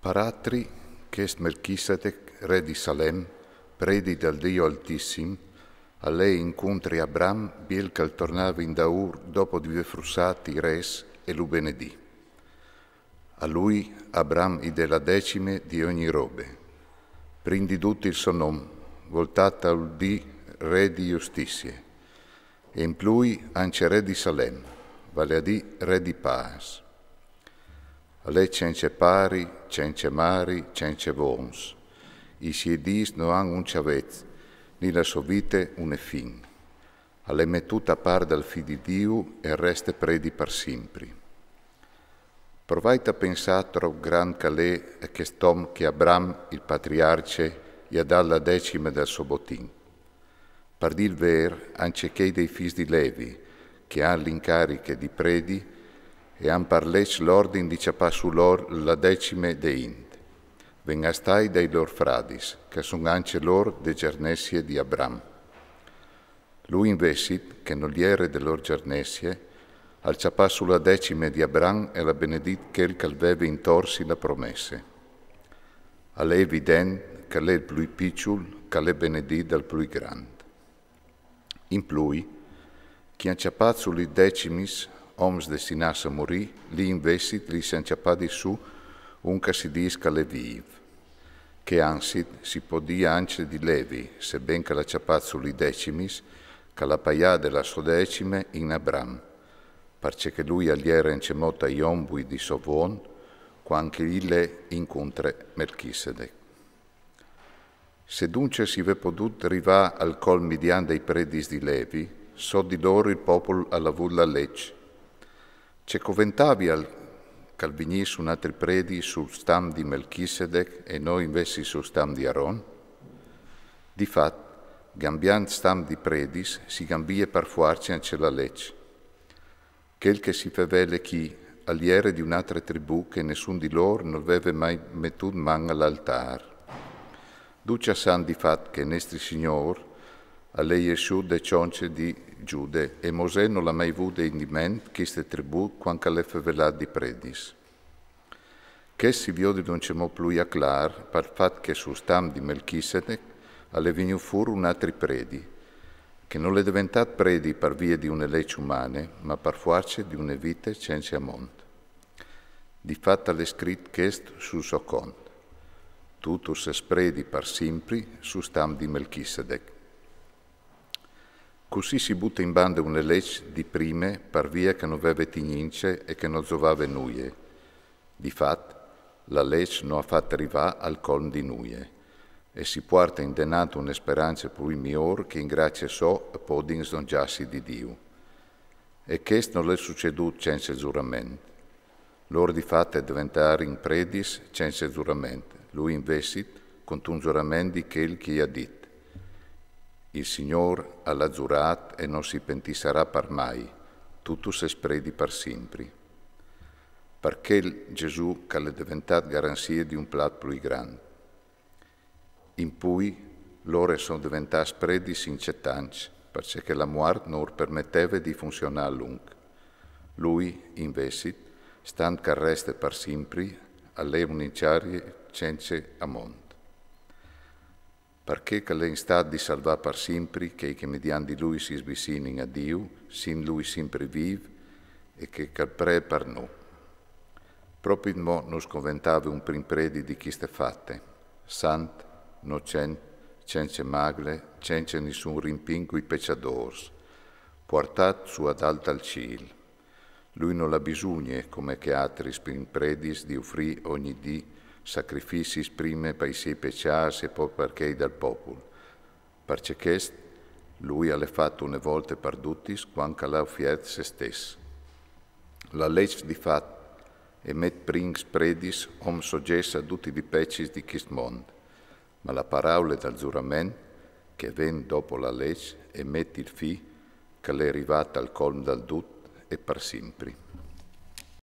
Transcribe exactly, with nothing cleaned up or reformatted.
Par atri, chest Melchisedec, re di Salem, predi dal Dio Altissim, al è incuntri Abram, biel ch'al tornave indaur dopo di vê frussat i res e lu benedì. A lui Abram i dè la decime di ogni robe. Prin di dut il so nom, voltat al dì re di justizie. E in plui anche re di Salem, vale a dì re di pas. Al è cence pari, cence mari, cence vons. I siei dîs no àn un cjavet, ni la sô vite une fin. Al è metut a par dal Fi di Diu e al reste predi par simpri. Provait a pensâ trop grant ch'al è chest om che Abram, il patriarce, i à dà la decime dal so botin. Par dî il vêr, anche chei dai fis di Levi, che àn l'incariche di predi, e àn par leç l'ordin di cjapâ sù lôr la decime de int. Ven a stâi dai lôr fradis, che a son anche lôr de gjarnessie di Abram. Lui invezit, che nol jere de lôr gjarnessie, al cjapà sù la decime di Abram e al à benedit chel ch'al veve intorsi la promesse. Al è evident ch'al è il plui piçul ch'al è benedit dal plui grant. In plui, chi àn cjapât sù li decimis, oms destinâts a murî, li invezit lis àn cjapadis sù un ch'a si dîs ch'al è vîf. Che anzit si pò dî anche di Levi, seben ch'al à cjapât sù li decimis, ch'al à paiade la sô decime in Abram, parcè che lui al jere ancjemò tai ombui di so vot, cuant ch'al è incuntre Melchisedec. Se duncje si vè podût rivâ al colm midiant dai predis di Levi, sot di lôr il popul al à vût la leç. Ce coventavial ch'al vignìs un atri predi sul stam di Melchisedec e no invezit sul stam di Aron? Di fat, gambiant stam di predis, si gambie par fuarce anche la leç. Chel che si fevele chi al jere di une altre tribù che nessun di lôr nol veve mai metût man al altâr. Ducj a san di fat che nestri Signôr al è jessût de cence di Gjude e Mosè nol à mai vude in ment cheste tribù cuant ch'al è fevelât di predis. Chest si viodi ancjemò plui a clâr par fat che sul stam di Melchisedec al è vignût fûr un atri predi, che nol è deventât predi par vie di une leç umane, ma par fuarce di une vite cence a mont. Di fat al è scrit chest sul so cont: Tu tu sês predi par simpri sul stam di Melchisedec. Cussì si bute in bande une leç di prime par vie ch'a no veve tignince e ch'a no zovave nuie. Di fat, la leç no à fat rivâ al colm di nuie, e si puarte indenant une sperance plui miôr che in gracie sô a podin sdongjâsi di Diu. E chest nol è sucedût cence zurament. Lôr di fat a deventarin predis cence zurament, lui invezit cuntun zurament di chel che i à dit: Il Signôr al à zurât e no si pentissarà par mai: Tu tu sês predi par simpri. Par chel Gjesù ch'al è deventât garanzie di un plat plui grant. In pui, lôr a son deventâts predis in cetancj, parcè che la muart no ur permeteve di funzionâ a lunc. Lui, invezit, stant ch'al reste par simpri, al è une incarie cence a mont. Parcè ch'al è in stât di salvâ par simpri chei che midiant di lui si svisinin a Diu, sint lui simpri vîf e chel ch'al pree par nô. Propit mo nus coventave un prin predi di cheste fate: sant, nocent, cence magle, cence nissun rimpin cui pecjadôrs, puartât sù adalt al cîl. Lui nol à bisugne, come che atris prin predis, di ufrî ogni dì sacrificis prime pai siei pecjâts e po par chei dal popul. Parcè chest, lui al è fat une volte par dutis cuant ch'al à ufiert se stes. La leç di fat e met prins predis om sogjetts a dutis li pecis di chest mont, ma la paraule dal zurament, che ven dopo la leç, e met il fi ch'al è rivât al colm dal dut e par simpri.